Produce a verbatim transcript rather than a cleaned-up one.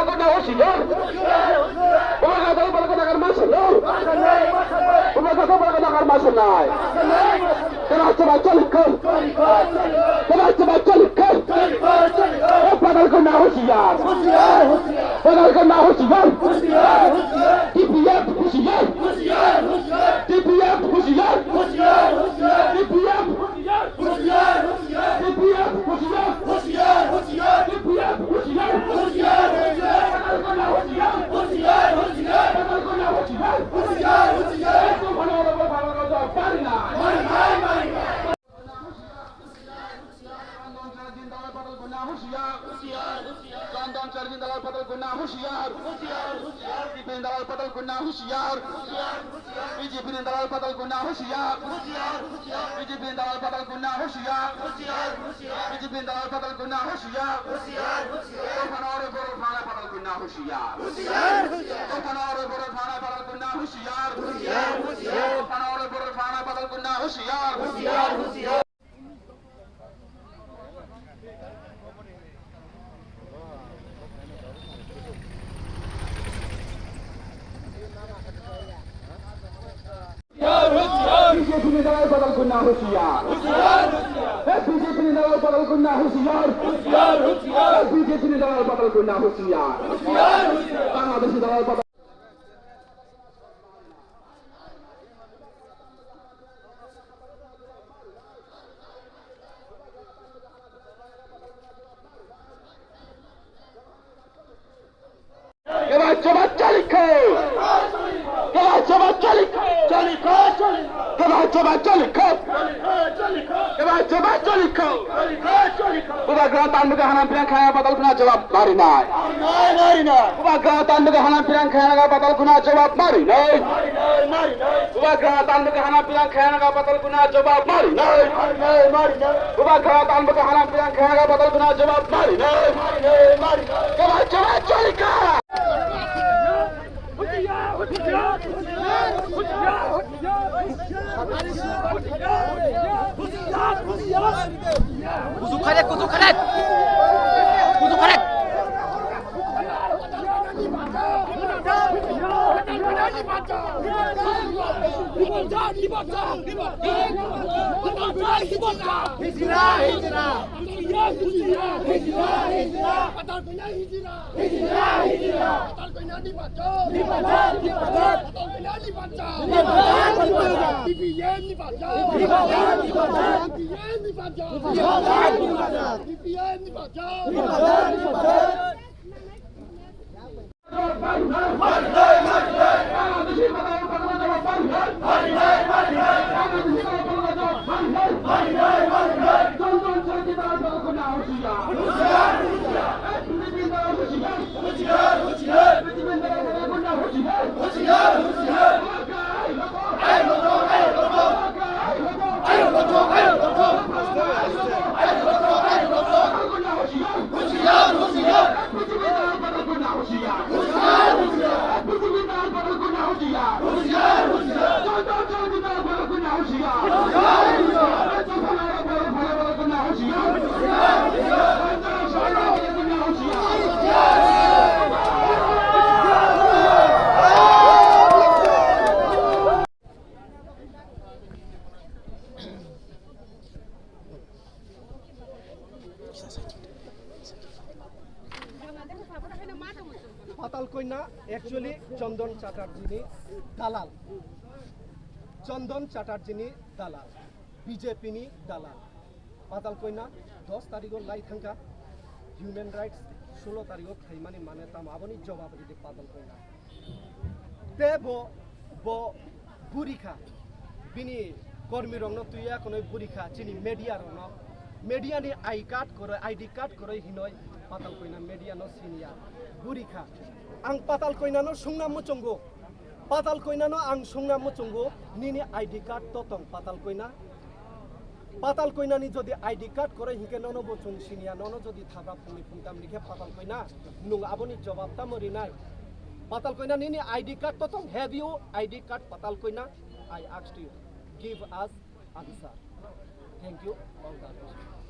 Kona husiar. Bubagra dal balok nagar masanai. Bubagra dal balok nagar masanai. Kena coba calik kau. Kena coba calik kau. Eh, Padal Kona husiar. Padal Kona husiar. T P F husiar. T P F husiar. T P F husiar. Hoshiyar, hoshiyar, hoshiyar, hoshiyar, hoshiyar, hoshiyar, hoshiyar, hoshiyar, hoshiyar, hoshiyar, hoshiyar, hoshiyar, hoshiyar. Mari nai, mari nai. Hoshiyar, hoshiyar, hoshiyar. Chandan Charjin dalal Padal Kona hoshiyar. Hoshiyar, hoshiyar. Bipin dalal Padal Kona hoshiyar. Hoshiyar, hoshiyar. B J P ni dalal Padal Kona hoshiyar. Hoshiyar, hoshiyar. B J P ni dalal Padal Kona hoshiyar. Hoshiyar, hoshiyar. B J P ni dalal Padal Kona hoshiyar. Hoshiyar, hoshiyar. Tophanore borok thana Padal Kona hoshiyar. Hoshiyar, hoshiyar. Tophanore borok thana Padal Kona hoshiyar. Hoshiyar, hoshiyar. Tophanore borok thana Padal Kona hoshiyar. Hoshiyar, hoshiyar. B J P ni dalal Padal Kona hoshiyar. B J P ni dalal Padal Kona hoshiyar. B J P ni dalal Padal Kona hoshiyar. Bangladeshi dalal Padal Keba choba chalik kho. Keba choba chalik kho. Chalik kho, chalik kho. Keba choba chalik kho. Chalik kho, chalik kho. Keba choba chalik kho. Chalik kho, chalik kho. Bubagra tanbuka hanam pirang khaya Padal Kona jawab mari nai. Mari nai, mari nai. Bubagra tanbuka hanam pirang khaya naga Padal Kona jawab mari nai. Mari nai, mari nai. Bubagra tanbuka hanam pirang khaya naga Padal Kona jawab mari nai. Mari nai, mari nai. Bubagra tanbuka hanam pirang khaya naga Padal Kona jawab mari nai. Mari nai, mari nai. Keba choba chalik kho. Kuzu kharet, kuzu kharet. Kuzu kharet. Hijra, hijra. Hijra, hijra. Hijra, hijra. Patal Kona ni bachao. Ni bachao, ni bachao. Patal Kona ni bachao. Ni bachao, ni bachao. T P F ni bachao. Ni bachao, ni bachao. T P F ni bachao. Ni bachao, ni bachao. T P F ni bachao. Ni bachao, ni bachao. Patal Kona actually Chandan Chatterjee ni dalal. Chandan Chatterjee ni dalal. B J P ni dalal. Patal Kona dos tarigo lai thangkha. Human rights sulo tarigo khaimani mane tamo aboni jobab ridi Patal Kona. Te bo, bo burikha, bini kormi rokno tuya konoi burikha, chini media rokno, media ni I card koroi, I D card koroi hinoi Patal Kona media no sinya burikha. Ang Patal Kona no sungna muchungo, Patal Kona no ang sungna muchungo, nini I D card to tong Patal Kona? Patal Kona ni jodi I D card koroi hinkhe nono bo chwng siniya, nono jodi thabra phungni phungtam rikhe Patal Kona, nwng aboni jobab tamo rinai? Patal Kona nini I D card to tong, have you I D card Patal Kona? I asked you, give us answer. Thank you, all the best.